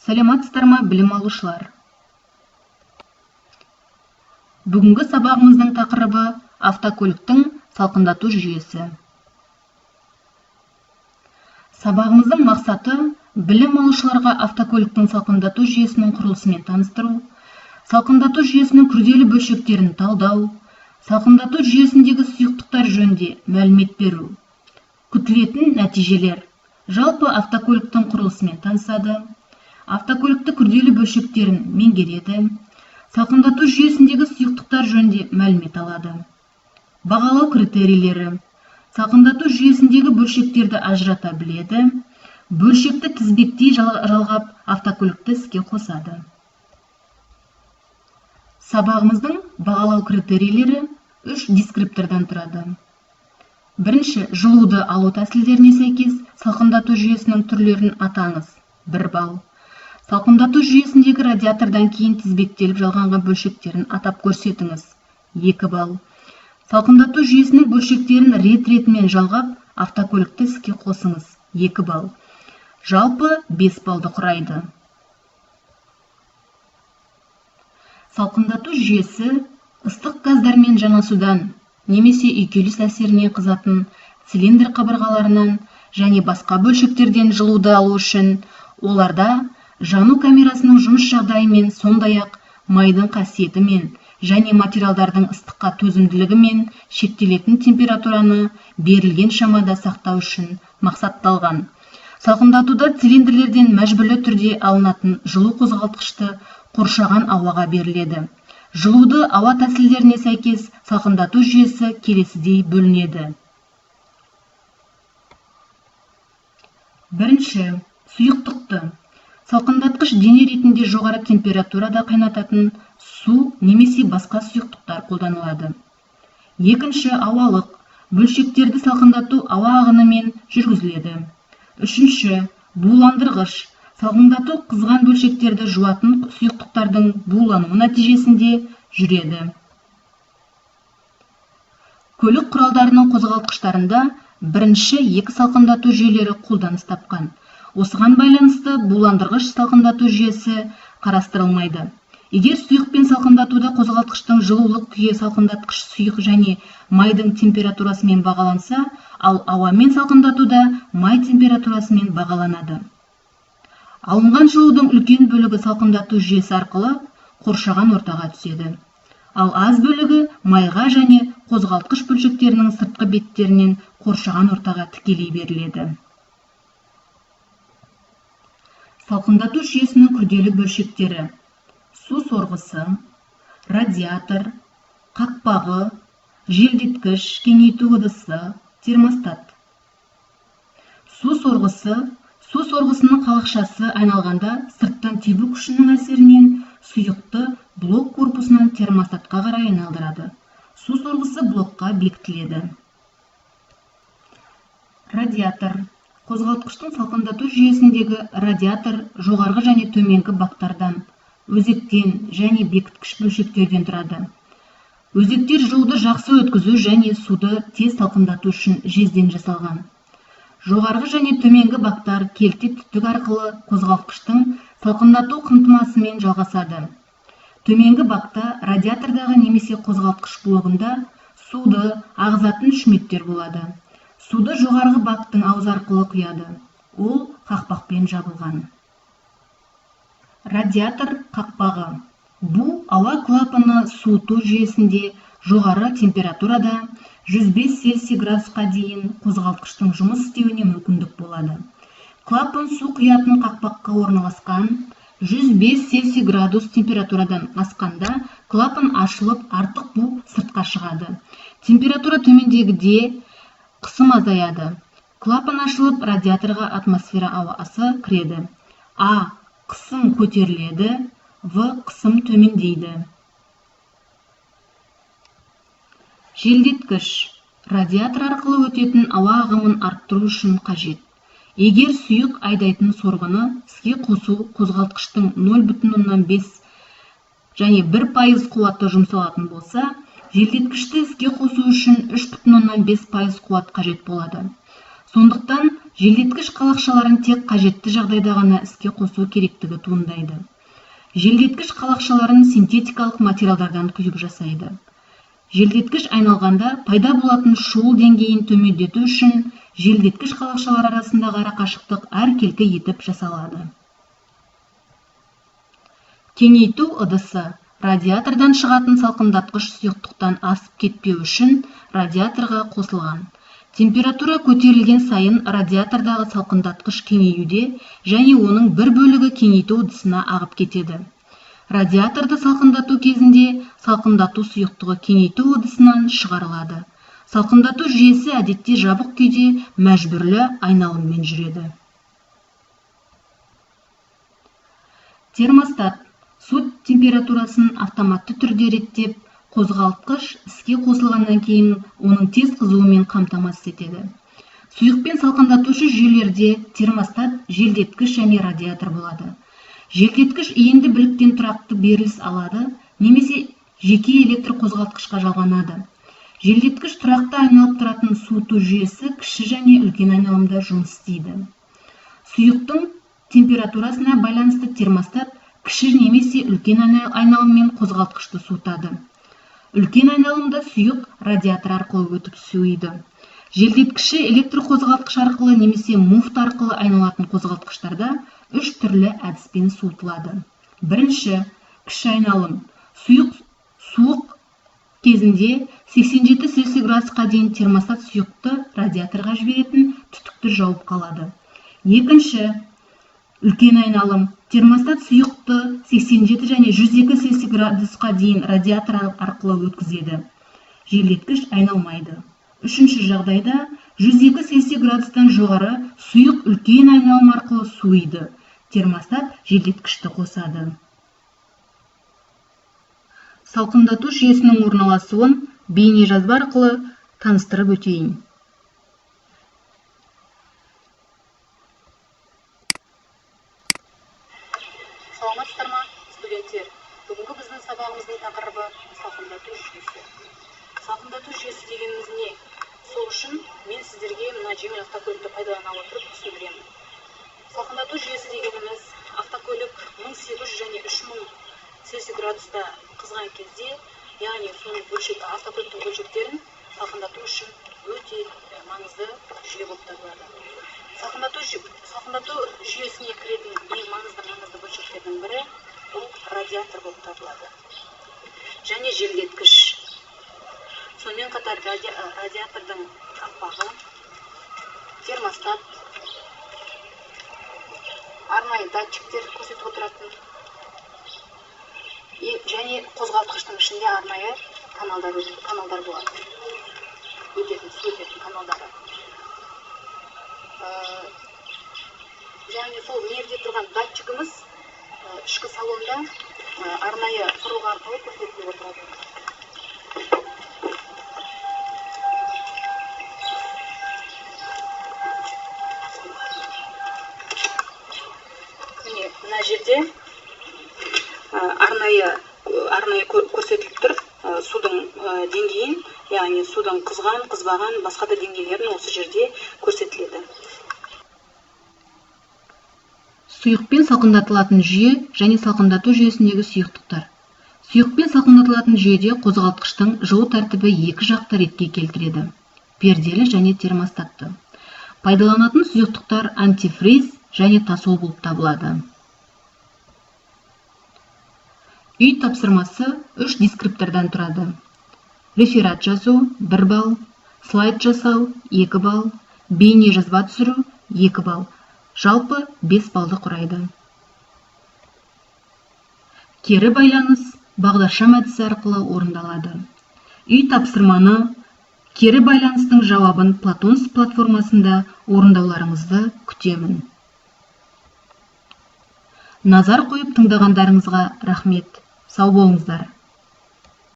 Саламатсыздар ма, білім алушылар? Бүгінгі сабағымыздың тақырыбы автокөліктің салқындату жүйесі. Сабағымыздың мақсаты білім алушыларға автокөліктің салқындату жүйесінің құрылысымен таныстыру, салқындату жүйесінің күрделі бөлшектерін талдау, салқындату жүйесіндегі сұйықтықтар жөнінде мәлімет беру. Күтілетін нәтижелер: жалпы автокөліктің құрылысымен танысады, автокөлікті күрделі бөлшектерін меңгереді, салқындату жүйесіндегі сұйықтықтар жөнінде мәлімет алады. Бағалау критерийлері: салқындату жүйесіндегі бөлшектерді ажырата біледі, бөлшекті тізбектей жалғап автокөлікті іске қосады. Сабағымыздың бағалау критерийлері 3 дескриптордан тұрады. Бірінші, жылуды алу тәсілдеріне сәйкес салқындату жүйесінің түрлерін атаңыз, 1 балл. Салқындату жүйесіндегі радиатордан кейін тізбектеліп жалғанған бөлшектерін атап көрсетіңіз, 2 балл. Салқындату жүйесінің бөлшектерін рет-ретімен жалғап, автокөлікті іске қосыңыз, 2 балл. Жалпы 5 баллды құрайды. Салқындату жүйесі ыстық газдармен жанасудан немесе үйкеліс әсерінен қызатын цилиндр қабырғаларынан және басқа бөлшектерден жылуды алу үшін оларда жану камерасының жұмыс жағдайымен, сондай-ақ майдың қасиетімен және материалдардың ыстыққа төзімділігімен шектелетін температураны берілген шамада сақтау үшін мақсатталған. Салқындатуда цилиндрлерден мәжбүрлі түрде алынатын жылу қозғалтқышты қоршаған ауаға беріледі. Жылуды ауа тәсілдеріне сәйкес салқындату жүйесі келесідей бөлінеді. Бірінші, сұйықтықты. Салқындатқыш дене ретінде жоғары температурада қайнататын су немесе басқа сұйықтықтар қолданылады. Екінші, ауалық. Бөлшектерді салқындату ауа ағынымен жүргізіледі. Үшінші, буландырғыш. Салқындату қызған бөлшектерді жуатын сұйықтықтардың булануы нәтижесінде жүреді. Көлік құралдарының қозғалтқыштарында бірінші екі салқындату жүйелері қолданыс тапқан. Осыған байланысты буландырғыш салқындату жүйесі қарастырылмайды. Егер сұйықпен салқындатуда қозғалтқыштың жылулық күйі салқындатқыш сұйық және майдың температурасымен бағаланса, ал ауамен салқындатуда май температурасымен бағаланады. Алынған жылудың үлкен бөлігі салқындату жүйесі арқылы қоршаған ортаға түседі. Ал аз бөлігі майға және қозғалтқыш бөлшектерінің сыртқы беттерінен қоршаған ортаға тікелей беріледі. Салқындату жүйесінің күрделі бөлшектері: су сорғысы, радиатор, қақпағы, желдеткіш, кеңейту ыдысы, термостат. Су сорғысы. Су сорғысының қалақшасы айналғанда сырттан тебу күшінің әсерінен сұйықты блок корпусынан термостатқа қарай айналдырады. Су сорғысы блокқа бекітіледі. Радиатор. Қозғалтқыштың салқындату жүйесіндегі радиатор жоғарғы және төменгі бактардан, өзектен және бекіткіш бөлшектерден тұрады. Өзектер жылуды жақсы өткізу және суды тез салқындату үшін жезден жасалған. Жоғарғы және төменгі бактар келте түтік арқылы қозғалтқыштың салқындату қымтамасымен жалғасады. Төменгі бакта радиатордағы немесе қозғалтқыш блогында суды ағызатын шүмектер болады. Суды жоғарғы бактың аузы арқылы құяды. Ол қақпақпен жабылған. Радиатор қақпағы. Бу ауа клапаны суыту жүйесінде жоғары температурада 105 Цельсий градусқа дейін қозғалтқыштың жұмыс істеуіне мүмкіндік болады. Клапан су құятын қақпаққа орналасқан. 105 Цельсий градус температурадан асқанда клапан ашылып, артық бу сыртқа шығады. Температура төмендегіде қысым азаяды. Клапан ашылып, радиаторға атмосфера ауасы кіреді. А. Қысым көтеріледі, В. Қысым төмендейді. Желдеткіш. Радиатор арқылы өтетін ауа ағымын арттыру үшін қажет. Егер сұйық айдайтын сорғыны іске қосу қозғалтқыштың 0,5 және 1% қуаты жұмсалатын болса, желдеткішті іске қосу үшін 3,5% қуат қажет болады. Сондықтан желдеткіш қалақшаларын тек қажетті жағдайда ғана іске қосу керектігі туындайды. Желдеткіш қалақшаларын синтетикалық материалдардан құйып жасайды. Желдеткіш айналғанда пайда болатын шуыл деңгейін төмендету үшін желдеткіш қалақшалары арасындағы арақашықтық әркелкі етіп жасалады. Кеңейту ыдысы радиатордан шығатын салқындатқыш сұйықтықтан асып кетпеу үшін радиаторға қосылған. Температура көтерілген сайын радиатордағы салқындатқыш кеңеюде және оның бір бөлігі кеңейту ыдысына ағып кетеді. Радиаторды салқындату кезінде салқындату сұйықтығы кеңейту ыдысынан шығарылады. Салқындату жүйесі әдетте жабық күйде мәжбүрлі айналыммен жүреді. Термостат су температурасын автоматты түрде реттеп, қозғалтқыш іске қосылғаннан кейін оның тез қызуымен қамтамасыз етеді. Сұйықпен салқындатушы жүйелерде термостат, желдеткіш және радиатор болады. Желдеткіш иінді біліктен тұрақты беріліс алады немесе жеке электр қозғалтқышқа жалғанады. Желдеткіш тұрақты айналып тұратын суыту жүйесі кіші және үлкен айналымда жұмыс істейді. Сұйықтың температурасына байланысты термостат кіші немесе үлкен айналыммен қозғалтқышты суытады. Үлкен айналымда сұйық радиатор арқылы өтіп суиды. Желдеткіші электр қозғалтқыш арқылы немесе муфта арқылы айналатын қозғалтқыштарда үш түрлі әдіспен суытылады. Бірінші, кіші айналым. Сұйық суық кезінде 87 Цельсий градусқа дейін термостат сұйықты радиаторға жіберетін түтікті жауып қалады. Екінші, үлкен айналым. Термостат сұйықты 87 және 102 Цельсий градусқа дейін радиатор арқылы өткізеді. Желдеткіш айналмайды. Үшінші жағдайда 102 Цельсий градустан жоғары сұйық үлкен айналым арқылы суиды. Термостат желдеткішті қосады. Салқындату жүйесінің орналасуын бейнежазба арқылы таныстырып өтейін. Саламатсыздар ма, студенттер? Бүгінгі біздің сабағымыздың тақырыбы салқындату жүйесі. Салқындату жүйесі дегеніміз не? Сол үшін мен сіздерге мына жеңіл автокөлікті пайдалана отырып түсіндіремін. Салқындату жүйесі дегеніміз автокөлік 1800 және 3000 Цельсий градуста қызған кезде, яғни соның бөлшек, автокөліктің бөлшектерін салқындату үшін өте маңызды жүйе болып табылады. Салқындату жүйесіне кіретін ең маңызды бөлшектердің бірі ол радиатор болып табылады. Және желдеткіш. Сонымен қатар радиатордың қақпағы, термостат, арнайы датчиктер көрсетіп отыратын және қозғалтқыштың ішінде арнайы каналдар болады. Өтетін, су өтетін каналдары. Яғни сол жерде тұрған датчигіміз ішкі салонда арнайы құрылғы арқылы көрсетіліп отырады. Міне, мына жерде арнайы көрсетіліп тұр судың деңгейін, яғни судың қызған, қызбаған, басқа да деңгейлерін осы жерде көрсетіледі. Сұйықпен салқындатылатын жүйе және салқындату жүйесіндегі сұйықтықтар. Сұйықпен салқындатылатын жүйеде қозғалтқыштың жылу тәртібі екі жақты ретке келтіреді. Перделі және термостатты. Пайдаланатын сұйықтықтар антифриз және тосол болып табылады. Үй тапсырмасы 3 дескриптордан тұрады. Реферат жазу 1 балл, слайд жасау 2 балл, бейне жазба түсіру 2 балл. Жалпы 5 баллды құрайды. Кері байланыс бағдаршам әдісі арқылы орындалады. Үй тапсырманы кері байланыстың жауабын Платонс платформасында орындауларыңызды күтемін. Назар қойып тыңдағандарыңызға рахмет. Сау болыңыздар.